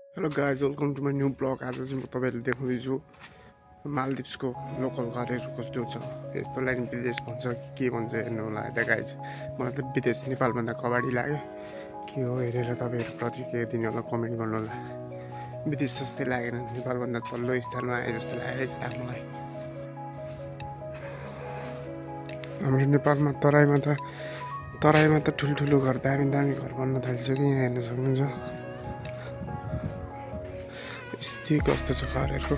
Hello guys, welcome to my new blog. आज चाहिँ म तपाईँहरूले देखाउँदैछु मालदिप्सको लोकल घरहरू कस्तो छ। यस्तो लाइन विदेश भन्छ कि के भन्छ हेर्नु होला यता गाइज। मलाई त विदेश नेपालभन्दा कबाडी लाग्यो। के हो हेरेर तपाईँहरू प्रतिक्रिया दिनु होला, कमेन्ट गर्नु होला। विदेश जस्तै लागेन, नेपालभन्दा तल्लो स्थानमा आए जस्तो लाग्यो मलाई। हाम्रो नेपालमा तराईमा त ठुल्ठुलो घर, दामी दामी घर बन्न थालिसक्यो। यहाँ हेर्न सक्नुहुन्छ स्थिति कस्तो छ घरहरूको।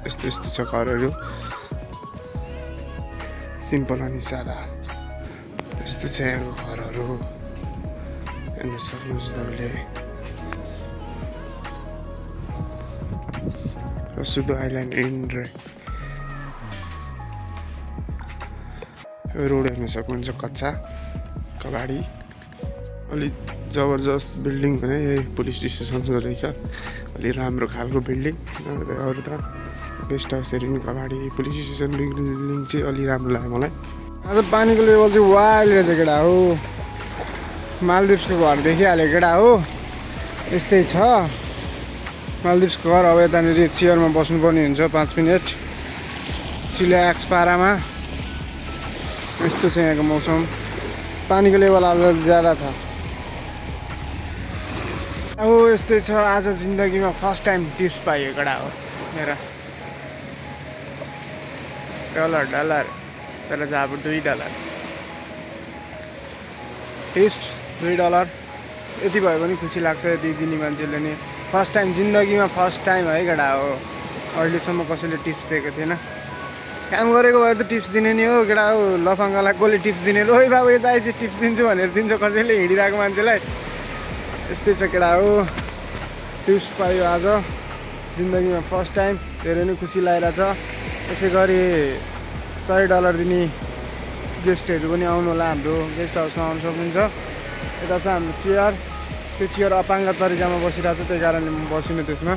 यस्तो छ घरहरू, सिम्पल अनि सादा। यस्तो छ यहाँको घरहरू, हेर्न सक्नुहुन्छ तपाईँले। रसुदो आइल्यान्ड इन्ड्रे रोड हेर्न सक्नुहुन्छ, कच्चा कबाडी। अलिक जबरजस्त बिल्डिङ भने यही पुलिस स्टेसन रहेछ। अलिक राम्रो खालको बिल्डिङ, अरू त गेस्ट हाउसहरू पनि कबाडी। पुलिस स्टेसन बिल्डिङ चाहिँ अलि राम्रो लाग्यो मलाई। आज पानीको लेभल चाहिँ वाइल्ड रहेछ केटा हो। मालदिप्सको घर देखिहाल्यो केटा हो, यस्तै छ मालदिप्सको घर। अब यतानिर चेयरमा बस्नुपर्ने हुन्छ 5 मिनट चिल्याक्स पारामा। यस्तो छ यहाँको मौसम। पानीको लेभल आज ज्यादा छ। अब यस्तै छ। आज जिन्दगीमा फर्स्ट टाइम टिप्स पाइयो कडा हो मेरा। डलर तर चाहिँ अब $2 टिप्स, $2। यति भयो भने खुसी लाग्छ। यति दिने मान्छेले नि फर्स्ट टाइम जिन्दगीमा, फर्स्ट टाइम है कडा हो। अहिलेसम्म कसैले टिप्स दिएको थिएन। काम गरेको भए त टिप्स दिने नि हो केटा हो। लफाङ्गालाई कसले टिप्स दिने? ओइ बाबु यता आइज टिप्स दिन्छु भनेर दिन्छ कसैले, हिँडिरहेको मान्छेलाई। यस्तै छ केटा हो। टिप्स पायो आज जिन्दगीमा फर्स्ट टाइम। धेरै नै खुसी लागिरहेछ। यसै गरी $100 दिने गेस्टहरू पनि आउनु होला। हाम्रो गेस्ट हाउसमा आउनु सक्नुहुन्छ। यता छ हाम्रो चेयर। त्यो चेयर अपाङ्ग तरिकामा बसिरहेको छ, त्यही कारणले म बसिनँ त्यसमा।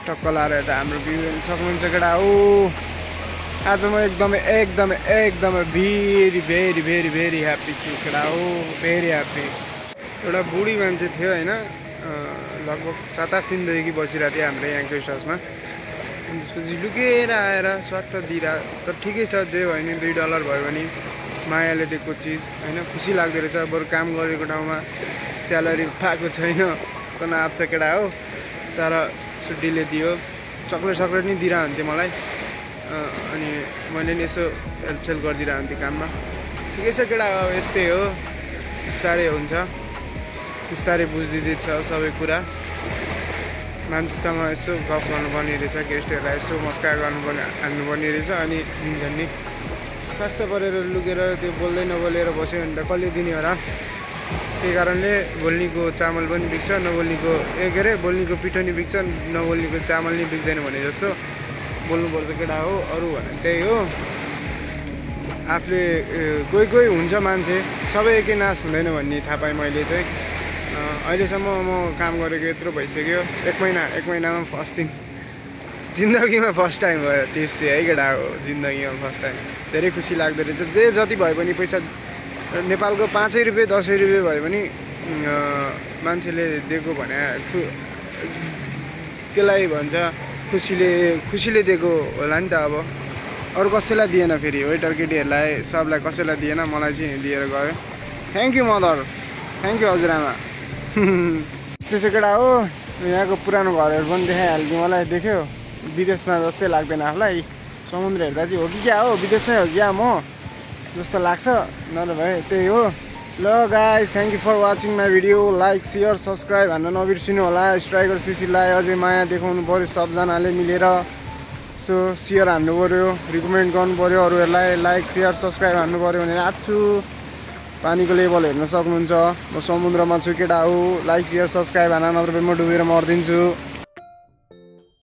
टक्क लाएर यता हाम्रो भ्यू हेर्न सक्नुहुन्छ केटा हो। आज म एकदमै भेरी ह्याप्पी छु केटा हो। Very happy. एउटा बुढी मान्छे थियो होइन, लगभग 7-8 दिनदेखि बसिरहेको थियो हाम्रो यहाँ गेस्ट हाउसमा। त्यसपछि लुकेर आएर स्वाट दिइरहेको। तर ठिकै छ, जे भयो नि $2 भयो भने मायाले दिएको चिज होइन, खुसी लाग्दो रहेछ। बरु काम गरेको ठाउँमा स्यालेरी पाएको छैन तनाव छ केटा हो। तर छुट्टीले दियो। चक्लेट नि दिइरहन्थ्यो मलाई। अनि मैले नि यसो हेल्पसेल गरिदिइरहन्थेँ काममा। ठिकै छ केटा हो। यस्तै हो, बिस्तारै हुन्छ, बिस्तारै बुझिदिँदैछ सबै कुरा। मान्छेसँग यसो गफ गर्नुपर्ने रहेछ, गेस्टहरूलाई यसो मस्का हान्नुपर्ने रहेछ। अनि दिन्छन् नि। कष्ट परेर लुकेर त्यो बोल्दै नबोलेर बस्यो भने त कसले दिने होला। त्यही कारणले बोल्नेको चामल पनि बिग्छ, नबोल्नेको बोल्नेको पिठो नि बिग्छ, नबोल्नेको चामल नि बिग्दैन भने जस्तो बोल्नुपर्छ केटा हो। अरू भने त्यही हो। आफूले कोही हुन्छ मान्छे, सबै एकै नाश हुँदैन भन्ने थाहा पाएँ मैले चाहिँ। अहिलेसम्म म काम गरेको यत्रो भइसक्यो। एक महिनामा फर्स्ट दिन जिन्दगीमा फर्स्ट टाइम भयो टिप्स चाहिँ है केटा हो। जिन्दगीमा फर्स्ट टाइम धेरै खुसी लाग्दो रहेछ। जति भयो पनि पैसा नेपालको ₹5 ₹10 भयो भने मान्छेले दिएको भने त्यसलाई भन्छ खुसीले दिएको होला नि त। अब अरू कसैलाई दिएन, फेरि वेटर केटीहरूलाई सबलाई कसैलाई दिएन, मलाई चाहिँ दिएर गयो। Thank you mother, thank you हजुरआमा। त्यस्तो केटा हो। यहाँको पुरानो घरहरू पनि देखाइहाल्थ्यो मलाई। देख्यो विदेशमा जस्तै लाग्दैन आफूलाई। समुद्र हेर्दा चाहिँ हो कि क्या हो, विदेशमै हो क्या म जस्तो लाग्छ। नभए भए त्यही हो। ल guys, thank you for watching my video. Like share subscribe हान्न नबिर्सिनु होला। स्ट्राइकर सुशीललाई अझै माया देखाउनु पऱ्यो सबजनाले मिलेर। सो सेयर हान्नु पऱ्यो, रिकमेन्ड गर्नु पऱ्यो अरूहरूलाई। लाइक सेयर सब्सक्राइब हान्नु पऱ्यो भने आछु। पानीको लेभल हेर्न सक्नुहुन्छ। म समुद्रमा छु केटा हो। लाइक सेयर सब्सक्राइब हान्न, नत्र म डुबेर मर्दिन्छु।